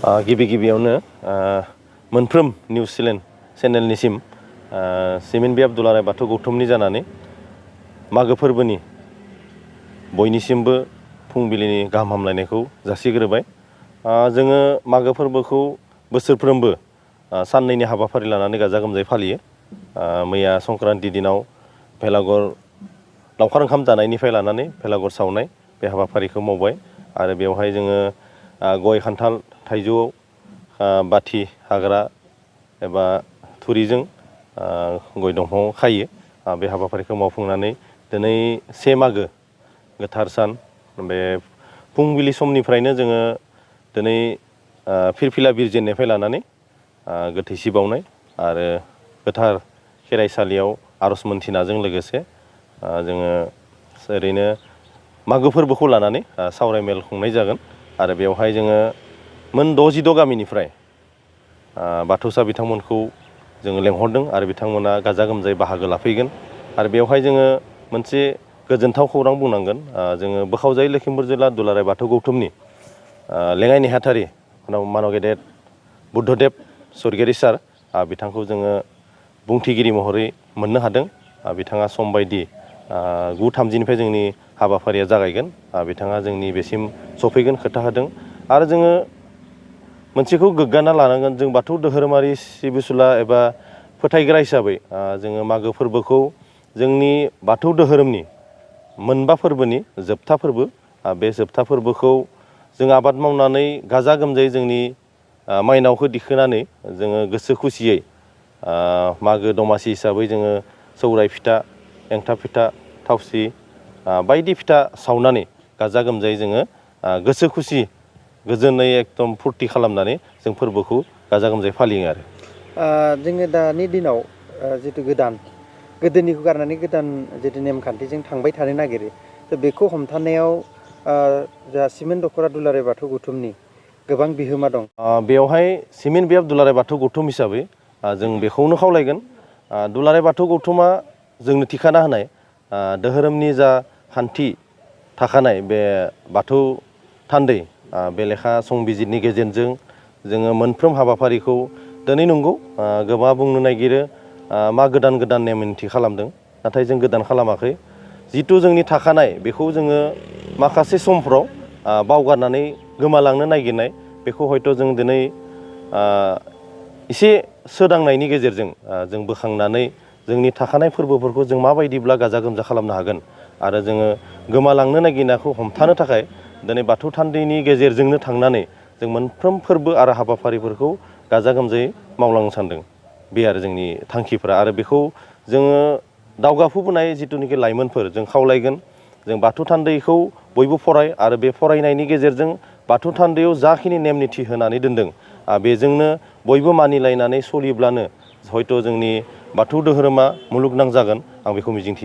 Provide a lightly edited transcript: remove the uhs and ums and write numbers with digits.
गिबि गिबियावनो मोनफ्रोम निउस चेनेलनिसिम सिमेन बि आब्दुल आलाय बाथौ गौथुमनि जानानै मागो फोरबोनि बयनिसिमबो फुंबिलिनि गाहाम हामलायनायखौ जासिग्रोबाय। जोङो मागो फोरबोखौ बोसोरफ्रोमबो साननैनि हाबाफारि लानानै गाजा गोमजायै फालियो। मैया संक्रान्ति दिनाव भेलाघर लावखार ओंखाम जानायनिफ्राय लानानै भेलाघर सावनाय बे हाबाफारिखौ मावबाय आरो बेवहाय जोङो गय खान्थाल थाइजौआव बाथि हाग्रा एबा थुरिजों गय दंफाङाव खायो। बे हाबाफारिखौ मावफुंनानै दिनै 1 मागो गोथार सान बे फुंबिलि समनिफ्रायनो जोङो दिनै फिरफिला बिरजेननायनिफ्राय लानानै गोथैसि बावनाय आरो गोथार खेराइसालियाव आर'ज मोनथिनायजों लोगोसे जोङो ओरैनो मागो फोरबोखौ लानानै सावरायमेल खुंनाय जागोन आरो बेवहाय जोङो मोन 66 गामिनिफ्राय बाथौसा बिथांमोनखौ जोङो लेंहरदों आरो बिथांमोना गाजा गोमजायै बाहागो लाफैगोन। आरो बेवहाय जोङो मोनसे गोजोनथाव खौरां बुंनांगोन। जोङो बोखावजायै लखिमपुर जिल्ला दुलाराय बाथौ गौथुमनि लेङाइ नेहाथारि मान गेदेर बुद्धदेब स्वर्गीयारि सार बिथांखौ जोङो बुंथिगिरि महरै मोननो हादों। बिथाङा सम बायदि 9:30 जोंनि हाबाफारिया जागायगोन। बिथाङा जोंनि बेसिम सफैगोन खोथा होदों आरो जोङो मोनसेखौ गोग्गाना लानांगोन, जों बाथौ धोरोमारि सिबिसुला एबा फोथायग्रा हिसाबै जोङो मागो फोरबोखौ जोंनि बाथौ धोरोमनि मोनबा फोरबोनि जोबथा फोरबो। बे जोबथा फोरबोखौ जों आबाद मावनानै गाजा गोमजायै जोंनि माइनावखौ दिखोनानै जोङो गोसो खुसियै मागो दमासि हिसाबै जोङो सौराय फिथा, एंथाब फिथा, थावसि बायदि फिथा सावनानै गाजा गोमजायै जोङो गोसो खुसि गोजोनै एकदम फुरथि खालामनानै जों फोरबोखौ गाजा गोमजायै फालियो आरो। जोङो दानि दिनाव जिथु गोदोनिखौ गारनानै गोदान जिथु नेमखान्थिजों थांबाय थानो नागिरो, थ' बेखौ हमथानायाव जा सिमेन दख'रा दुलाराय बाथौ गौथुमनि गोबां बिहोमा दं। बेवहाय सिमेन बि आब्दुल आलाय बाथौ गौथुम हिसाबै जों बेखौनो खावलायगोन, दुलाराय बाथौ गौथुमा जोंनो थिखाना होनाय धोरोमनि जा खान्थि थाखानाय बे बाथौ थान्दै बे लेखा संबिजिरनि गेजेरजों जोङो मोनफ्रोम हाबाफारिखौ दिनै नंगौ गोबाङा बुंनो नागिरो मा गोदान नेम निथि खालामदों, नाथाय जों गोदान खालामाखै। जिथु जोंनि थाखानाय बेखौ जोङो माखासे समफ्राव बावगारनानै गोमालांनो नागिरनाय बेखौ हयथ' जों दिनै एसे सोदांनायनि गेजेरजों जों बोखांनानै जोंनि थाखानाय फोरबोफोरखौ जों माबायदिब्ला गाजा गोमजा खालामनो हागोन आरो जोङो गोमालांनो नागिरनायखौ हमथानो थाखाय दिनै बाथौ थान्दैनि गेजेरजोंनो थांनानै जों मोनफ्रोम फोरबो आरो हाबाफारिफोरखौ गाजा गोमजायै मावलांनो सानदों। बे आरो जोंनि थांखिफोरा। आरो बेखौ जोङो दावगाफुबोनाय जिथुनिखि लाइमोनफोर जों खावलायगोन, जों बाथौ थान्दैखौ बयबो फराय आरो बे फरायनायनि गेजेरजों बाथौ थान्दैयाव जाखिनि नेम निथि होनानै दोनदों बेजोंनो बयबो मानिलायनानै सोलिब्लानो हयथ' जोंनि बाथौ धोरोमा मुलुगनां जागोन, आं बेखौ मिजिंथियो।